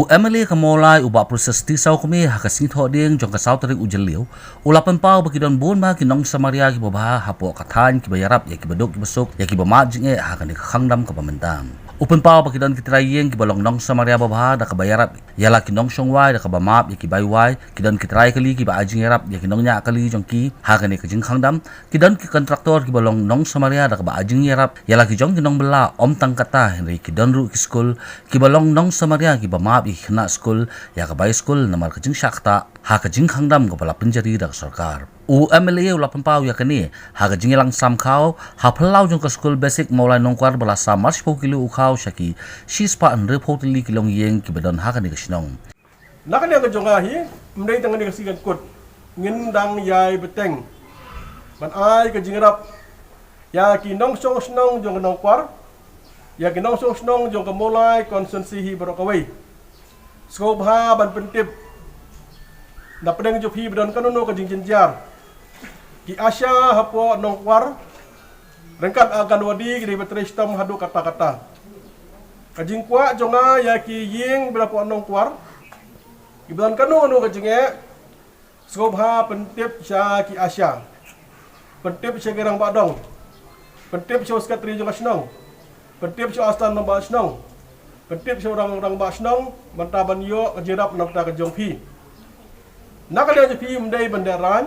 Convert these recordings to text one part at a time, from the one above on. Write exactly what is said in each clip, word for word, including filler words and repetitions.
U M L A ka Mawlai u Bah Precious T Sawkmie ha ka Sngi Thohdieng jong ka saw tarik u Jylliew u la pynpaw ba ki don bun bha ki nong Samaria kiba bha hapoh ka thaiñ, kiba ïarap ïa kiba duk kiba suk, ïa kiba mad jingeh ha kane ka khang dam kaba mynta. U pynpaw ba ki don ki trai ïing kiba long nong Samaria babha da kaba ïarap ïa la ki nongshong wai da kaba map ïa ki bai wai, ki don ki trai kali kiba ai jingïarap ïa ki nongñiah kali jong ki ha kane ka jingkhang dam. Ki don ki kontraktor kiba long nong Samaria da kaba ai jingïarap ïa la ki jong ki nongbylla. Ym tang kata, hynrei ki don ruh ki skul kiba long nong Samaria kiba map ïa ki khynnah skul ïa ka bai skul namar ka jingshah ktah ha ka jingkhang dam kaba la pynjari da ka sorkar. U M L A u la pynpaw ïa kane ha ka jingïalang sam khaw ha phyllaw jong ka skul basic Mawlai Nongkwar ba la sam ar shiphew kilo u khaw sha ki shispah hynriewphew tylli ki longïing kiba don ha kane ka shnong. Na ka liang ka jong nga hi, ym dei tang kane ka sngi kan kut, ngin dang ïai bteng ban ai ka jingïarap ïa ki nongshong shnong jong ka Nongkwar, ïa ki nongshong shnong jong ka Mawlai constituency hi baroh kawei. Sngewbha ban pyntip na pdeng jong phi ba don kano kano ka jingjynjar. Ki ASHA hapoh Nongkwar ryngkat Anganwadi ki dei ban trei shitom haduh katta katta. Ka jingkwah jong nga ïa ki ïing ba la hapoh Nongkwar, kiba don kano kano ka jingeh, sngewbha pyntip sha ki ASHA, pyntip sha ki rangbah dong, pyntip sha u sekretari jong ka shnong, pyntip sha u assistant rangbah shnong, pyntip sha u rang, rangbah shnong mynta ban ïoh ka jingïarap na bynta ka jong phi. Na ka liang jong phi ym dei ban lehraiñ,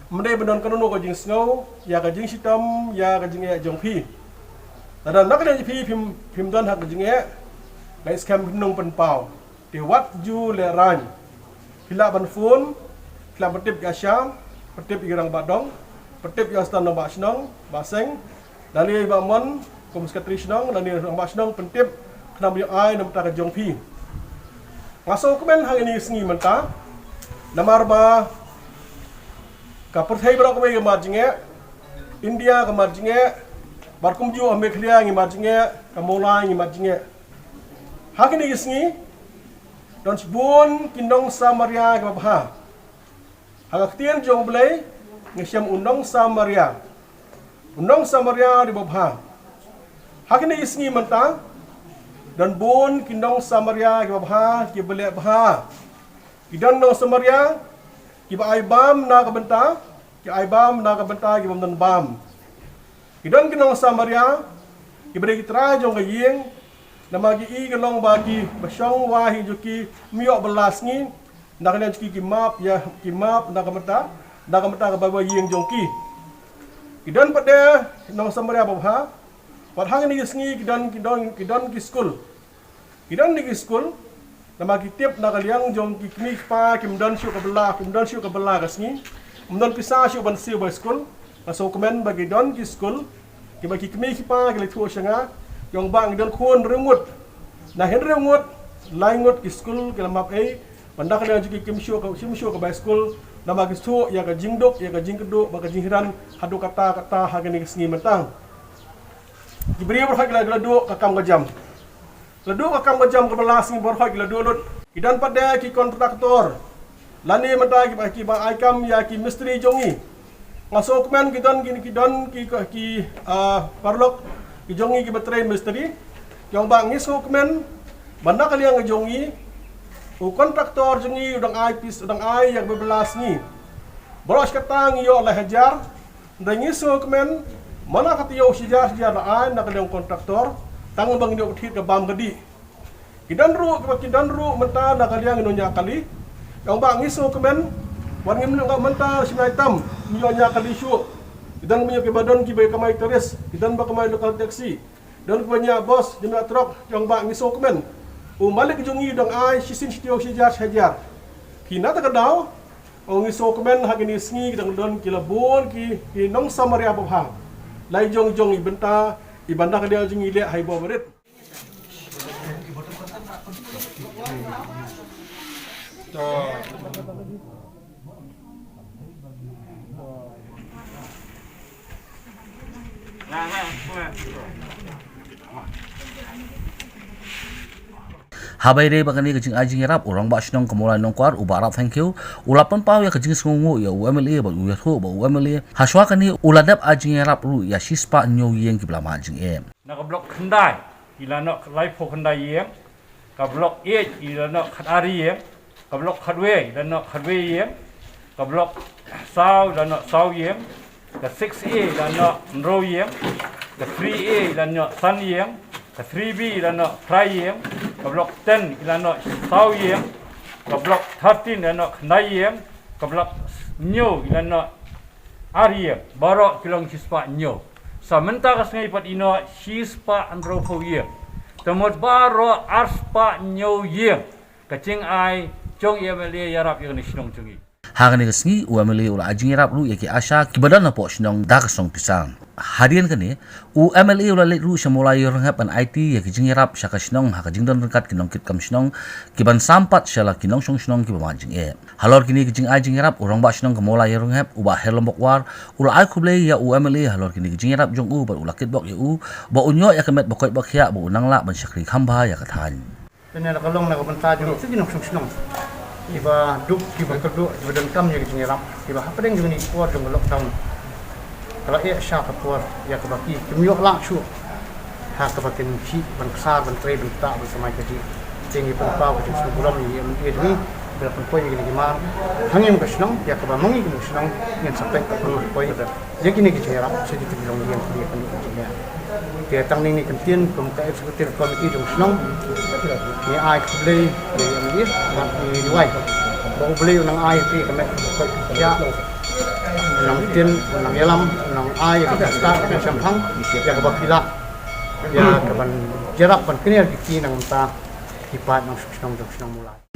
ym dei ban don kano kano ka jingsngew ïa ka jingshitom ïa ka jingeh jong phi. Lada na ka liang jong phi phim, phim don ha ka jingeh, nga i skhem phin ym pynpaw. Te wat ju lehraiñ. Phi lah ban phone, phi lah ban tip ki ASHA, pyntip ïa ki rangbah dong, pyntip ïa u assistant rangbah shnong, bah seng, lane ïa i bah mon kum sekretari shnong, lane rangbah shnong pyntip khnang ba ïoh ai na bynta ka jong phi. Nga sngewkmen ha kine ki sngi mynta namar ba ka pyrthei baroh kawei ka mad jingeh, India ka mad jingeh, bad kumjuh ha Meghalaya ngi mad jingeh, ka Mawlai ngi mad jingeh. Ha kine ki sngi don shibun ki nong Samaria kiba bha. Ha ka ktien jong U Blei ngi shem u nong Samaria, u nong Samaria uba bha. Ha kine ki sngi mynta don bun ki nong Samaria kiba bha, kiba leh bha. Ki don nong Samaria kiba ai bam na ka bynta, ki ai bam na ka bynta ki bym don bam. Ki don ki nong Samaria kiba dei ki trai jong ka ïing, namar ki i ka long ba kiba shong wai hi jong ki ym ïoh bylla sngi, na ka liang jong ki ki map ïa, ki map na ka bynta, na ka bynta ka bai wai ïing jong ki. Ki don pat de nong Samaria babha. Wat ha kine ki sngi ki don, ki don, ki don ki skul. Ki don ki skul, namar ki tip na ka liang jong ki kmie ki kpa kim don shuh ka bylla, kim don shuh ka bylla ka sngi, ym don pisa shuh ban siew bai skul. Nga sngewkmen ba ki don ki skul kiba ki kmie ki kpa ki la ïathuh sha nga, ki ong ba ngi don khun hynriew ngut, na hynriew ngut, lai ngut ki skul ki la map ei, ba na ka liang jong ki kim shuh ka, kim shuh ka bai skul, namar ki sngewthuh ïa ka jingduk, ïa ka jingkyrduh bad ka jinghiran haduh katta katta ha kine ki sngi mynta. Ki briew baroh ki la, ki la duh ka kam ka jam. La duh ka kam ka jam kaba la sngi baroh ki la duh lut. Ki don pat de ki kontraktor lane mynta kiba, kiba ai kam ïa ki mistri jong ngi. Nga sngewkmen ki don ki, ki don ki, ki, ah, paralok ki jong ngi kiba trei mistri. Ki ong ba ngi sngewkmen ba na ka liang ka jong ngi, u kontraktor jong ngi u dang ai pis, u dang ai ïa kaba la sngi baroh shi katta ngi ïoh lai hajar. Hynrei ngi sngewkmen, man la ka taïew shi hajar shi hajar la ai na ka liang kontraktor, tang ba ngin ïoh thied ka bam ka dih. Ki don ruh, ki don ruh mynta na ka liang ki nongñiah kali. Ong ba ngi sngewkmen, wat ngim ïoh mynta shi nai tam, ngim ïoh ñiah kali shuh. Ki don ba ïoh, kiba don kiba kamai tourist, ki don ba kamai local taxi, don kiba ñiah bus, ñiah truck. Ong ba ngi sngewkmen, u malik jong ngi u dang ai shisien shi taïew shi hajar shi hajar. Ki na ta ka daw, ong ngi sngewkmen ha kine ki sngi ki dang don ki la bun ki, ki nong Samaria babha. Lai jong jong i bynta, i bynta ka dei jong i leh hai ba barit. Haba ïadei bad kane ka jingai jingïarap, u Rangbah Shnong ka Mawlai Nongkwar, u Bah Raphael Khiew, u la pynpaw ïa ka jingsngewnguh ïa u M L A bad u ïathuh ba u M L A ha shuwa kane u la dep ai jingïarap ruh ïa shispah hynñiew ïing kiba la mad jingeh. Na ka block khyndai, ki la noh laiphew khyndai ïing. Ka Block eight i la noh khatar ïing, ka Block khatwei i la noh khatwei ïing, ka Block saw i la noh saw ïing, ka six A i la noh hynriew ïing, ka three A i la noh san ïing, ka three B i la noh phra ïing, ka Block ten i la noh saw ïing, ka Block thirteen i la noh khyndai ïing, ka Block hynñiew i la noh ar ïing, baroh ki long shispah hynñiew. Sa mynta ka sngi pat i noh shispah hynriewphew ïing. Te mut baroh arspah hynñiew ïing ka jingai jong i M L A ïarap ïa kane ka shnong jong ngi. Ha kane ka sngi u M L A u la ai jingïarap ruh ïa ki ASHA kiba don hapoh shnong da ka song pisa. Hadien kane u M L A u la leit ruh sha Mawlai Ïewrynghep ban aiti ïa ki jingïarap sha ka shnong ha ka jingdon ryngkat ki nongkitkam shnong kiban sam pat sha la ki nongshong shnong kiba mad jingeh. Halor kine ki jingai jingïarap u rangbah shnong ka Mawlai Ïewrynghep u Bah Herlombok War u la ai khublei ïa u M L A halor kine ki jingïarap jong u bad u la kitbok ïa u ba un ïoh ïa ka met ba koit ba khiah ba un nang lah ban shakri kham bha ïa ka thaiñ. Kane la ka long na ka bynta jong ki nongshong shnong kiba duk kiba kyrduh kiba donkam ïa ki jingïarap kiba hapdeng jong kane ka por jong ka lockdown. Ka la eh sha ka por ïa kaba ki kim ïoh lah shuh ha kaba kin shih ban ksar ban trei ban ktah ban samai kajih. Te ngi pynpaw ka jingsngewburom ïa i M L A jong ngi ba la pynpoi ïa kine ki mar ha ngim ka shnong ïa kaba ma ngi kum ka shnong ngin sa peit ka pynpoi ïa kine ki jingïarap sha kito ki longïing kine ki jingïarap. Te tang ngi, ngi kyntien kum ka executive committee jong ka shnong ngi ai khublei ïa i M L A bad ngi duwai ba U Blei un nang ai ïa phi ka met ka poi ka jia. Nang ktien, nang ïalam, nang ai ïa ka jingstad ka shemphang ïa kaba phi lah ïa kaban ïarap ban kner ïa ki nangta ki paid nongshong shnong jong shnong Mawlai.